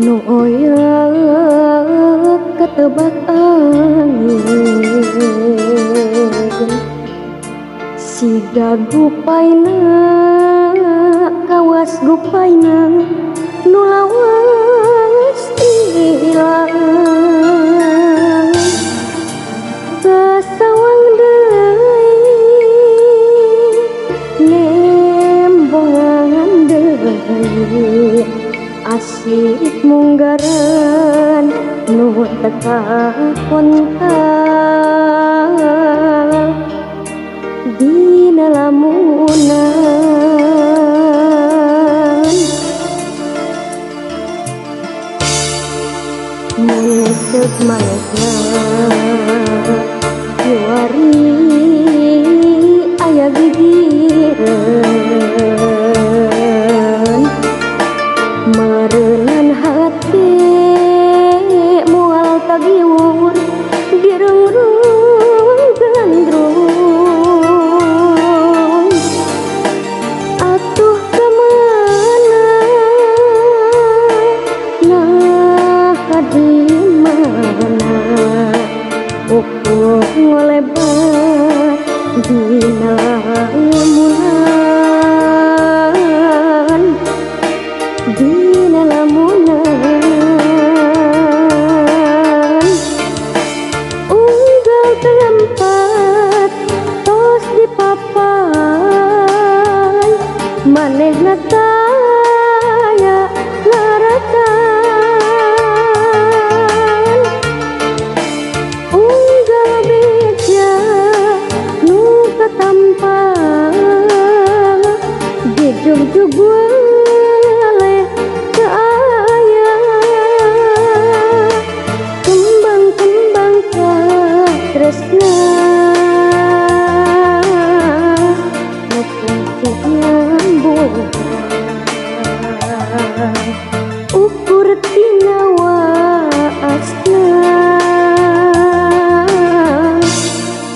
Nu oyok ketebak angin siga gupaina kawas gupaina nu lawas ilang sasawang deui nembongan deui asik munggaran nu teka kontal dina lamunan mun manehna kiwari aya gigireun meureunan hati moal tagiwur direungrung gandrung atuh kamana nah di mana ukur ngolebar dina lamunan dina lamunan unggal tempat tos dipapan manehna taya larakan unggal beja nu katampa dijugjug weleh teu aya kembang-kembang katresna nu kungsi nyambungan ukur tina waasna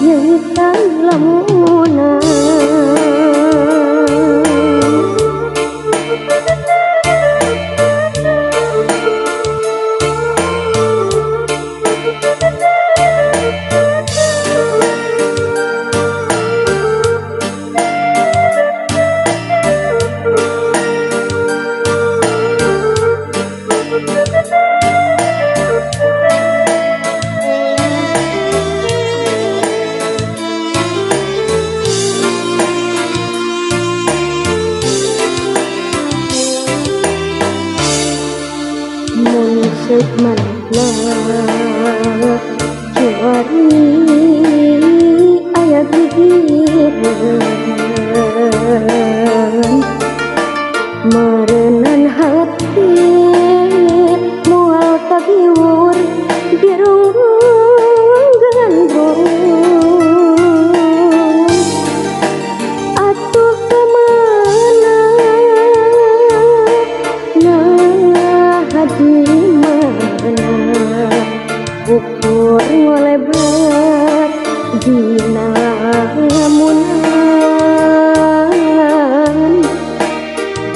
nyeungitan lamunan. Mun seuk manehna kiwari aya gigireun meureunan hati moal tagiwur direungrung gandrung atuh kamana nah di mana ukur ngolebar dina lamunan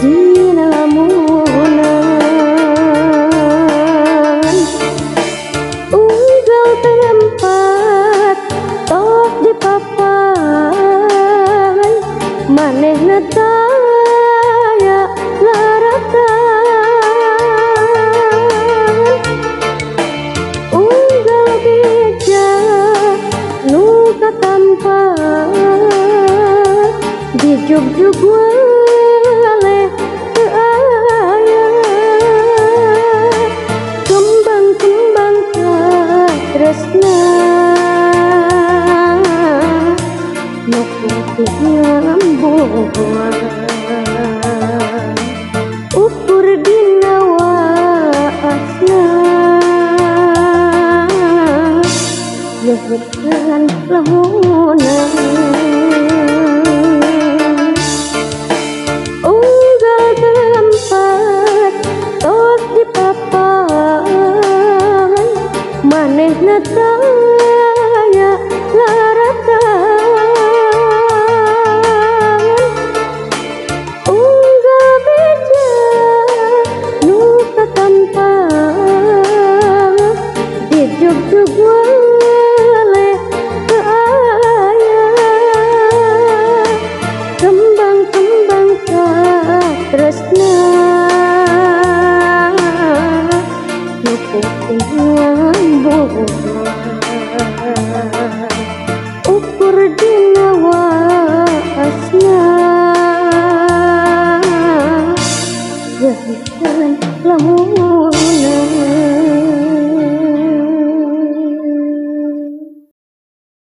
dina lamunan unggal tempat tos dipapan manehna taya larakan unggal beja nu katampa dijugjug weleh teu aya kembang-kembang katresna nu kungsi nyambungan ukur dina waasna nyeungitan lamunan.